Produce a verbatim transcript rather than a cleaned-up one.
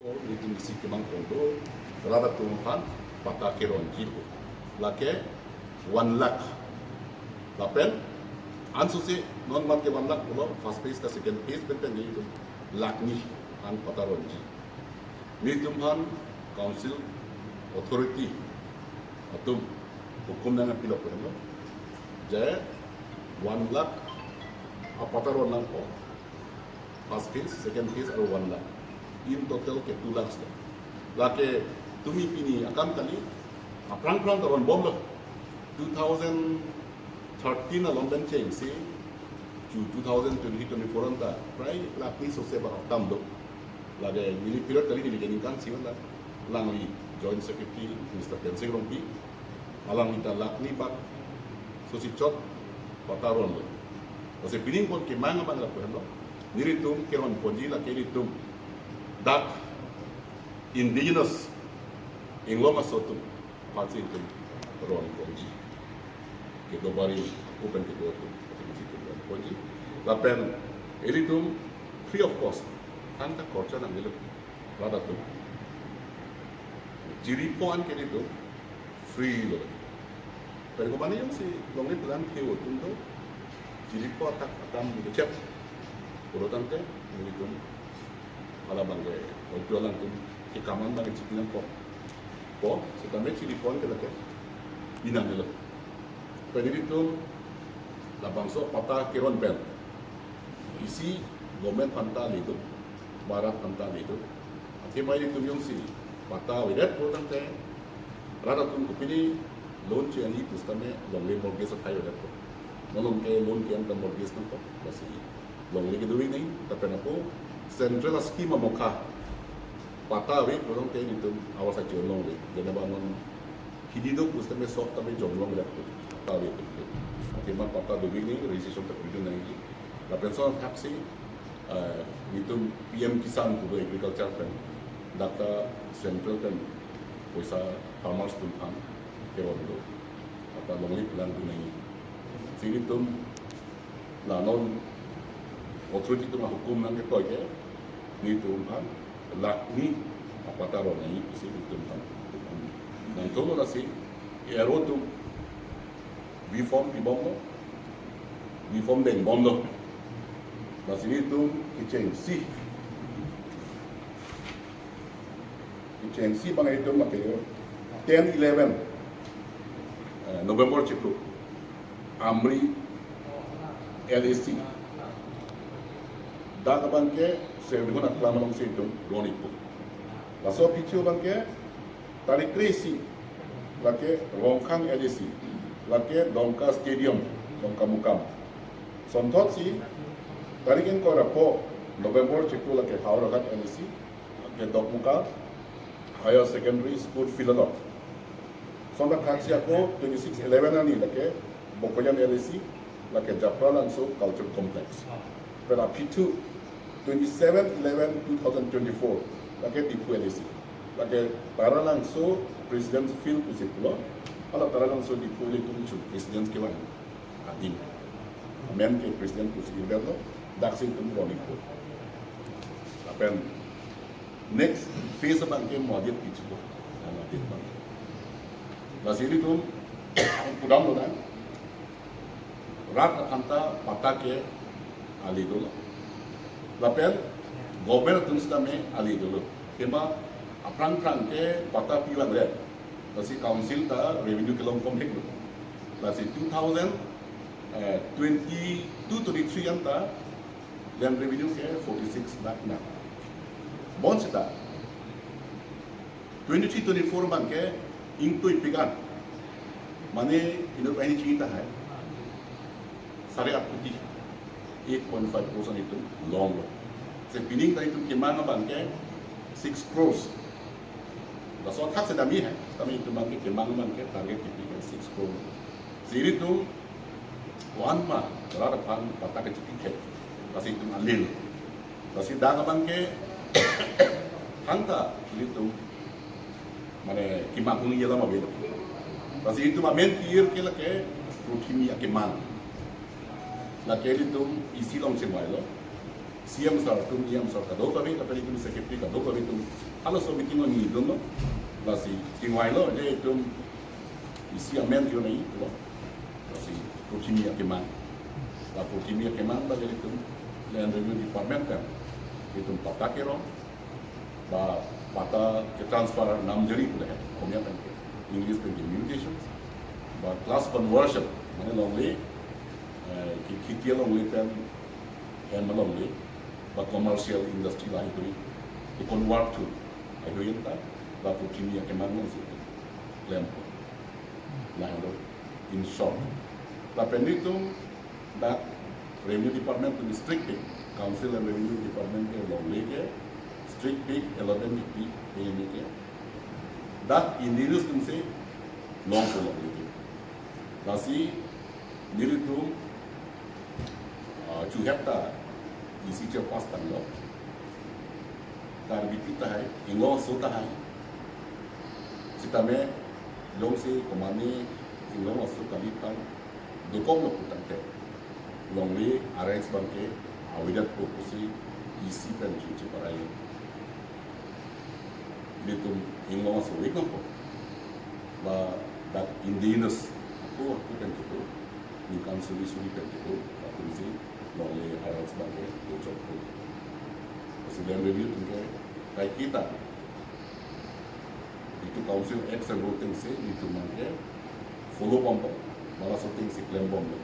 Nelitum isi kemang pon do, rat atum aphan patta keronji do. Lake one lakh. Lapen ansose non mat ke one lakh pulo, first phase ta second phase pen pen nelitum lakh ni an patta ronji. Nelitum aphan council authority atum hukum nangpilo pu henlo. Je one lakh apatta ron nangpo. First phase, second phase, aru one lakh. In total ke two lakhs lo. Lake tumi pini akam kali, aphrang phrang ta ronbomlo. Two thousand thirteen along pen chengsi chu two thousand twenty twenty-four anta prai lakh ni sose ba tam do. Lake neli period kali, neli ke ningkan isi anta. Alangli Joint Secretary Mister Pensing Rongpi, alangli ta lakh ni bak sosi chot patta ronlo. Lasi pining pon kemang abang lapu henlo. Nelitum keron ponji lake nelitum dak indigenous inglong aso atum aphansi nelitum ron ponji. Kedo bari, open kedo atum, atum si ron ponji. Lapen nelitum free of cost, tangka khorcha nangjilo, rat atum. Chiripo an ke nelitum free lo. Pen komane jongsi longle phelang ke atum do, chiripo athak atam do chep. Puro tangte nelitum hala abang ke, oi tu alangtum kekaman abang ke chipinang po. Po, setame chiripo an ke lake pinang lo. Pen nelitum labangso patta keron pen isi government aphanta le do, ba rat aphanta le do. Athema nelitum jongsi patta avedet pulotangte, rat atum kopine loan che-enji pusitame longle mortgage athai avedet po. Non along ke loan ke-en ta mortgage nangpo, lasi longle kedo nangji, lapen ako central scheme amokha patta ave pulotangte nelitum awas achi longle. Jeneba non hidi do pusitame sok tame jom longle, patta ave pu. Athema patta do nangji, registration ta pidun nangji. Lapen lason athaksi, eh, nelitum P M Kisan pu do agriculture pen, dak ta central pen poisa farmers atum aphan keron do. Patta longle phelang do nangji. Si nelitum la non authority atum ahukum nangketoi ke, nelitum aphan lakh ni apatta ron nangji pusi nelitum aphan hukum nangthulo. Lasi A R O atum V form pibomlo, V form dengbomlo. Lasi nelitum kechengsi, kechengsi abang itum lake ten eleven, eh, November chiklo, Amri L A C. Dak abang ke Serdihun aklam alongsi itum ron-ikpo. Laso aphi cho abang ke tarik kre-isi, lake Rongkhang L A C, lake Dongka Stadium, Dongkamukam. Sonthotsi tarik ingkoi ra pho November chiklo, lake Howraghat L A C, lake Dokmoka Higher Secondary School field along. Sonta thaksi ako twenty-six eleven arni lake Bokojan L A C, lake Japralangso Culture Complex. Pen aphi thu twenty-seven eleven two thousand twenty-four, lake Diphu L A C, lake Taralangso President's Field pusi pulo, hala Taralangso Diphu ilitum chu President's kevang adim. Amen ke President pusi inverlo, daksi itum ron-ikpo. Lapen next phase abang ke mo adet pi chiklo. Mo adet abang. Lasi nelitum pudamlo nang. Rat aphanta patta ke ale dolo. Lapen government atum sitame ale dolo. Athema aphrang phrang ke patta pivangre. Lasi council ta revenue kelong komhek lo. Lasi two thousand, eh, twenty-two twenty-three anta land revenue ke forty-six lakh na. Bonseta twenty-three twenty-four abang ke ingtui pigan. Mane inut banghini chini tahai sare aat koti, eight point five percent itum longlo. Si pining ta itum kemang abang ke six crores. Laso athak si dam-i hai, tame itum abang ke kemang abang ke target kipi ke six crore. Si ilitum one ma rat aphan patta kachepithek, lasi itum alil. Lasi dak abang ke thangta ilitum mane kemang hung yelam avelo. Lasi itum amen kir ke lake pruthimi akemang. Lake ilitum isi along chemailo. C M sir atum, E M sir kadokave, lapen itum secretary kadokave atum Laso meeting along nidunlo, lasi chingvailo, je itum isi amen kilo nai lo. Lasi purchini akemang. La purchini akemang ba itum Land Revenue Department pen itum patta kerong, ba patta ke-transfer namjari pu lahai, Omiya pen ke, English pen ke mutations, ba class conversion, mane longle, eh, ke kheti alongle pen hem alongle, ba commercial industry lahai kuri, ke-convert thu, lahai kuri anta, la purchini akemang alongsi klempo. Lahelo, in short. Lapen itum dak Revenue Department atum strict pik, Council and Revenue Department ke longle ke strict pik, allotment kipi, ini ke. Dak indigenous atumsi longpo longle ke. Lasi nelitum, ah, chuhep ta E C chair pass tanglo. Karbipi tahai, Inglong aso tahai. Sitame jongsi komane Inglong aso kali aphan dokoklo putangte, longle R X abangke avedetpo pusi E C pen chuche parai. Nelitum Inglong aso ik nangpo. Ba dak indigenous ako ako pen kedo, ningkan suri suri pen kedo, latumsi longle R X abangke dochokpo. Lasi Land Revenue atumke kaike ta itum Council Act and Rule atengsi itum abangke follow bompo, ba laso atengsi klem bomlo.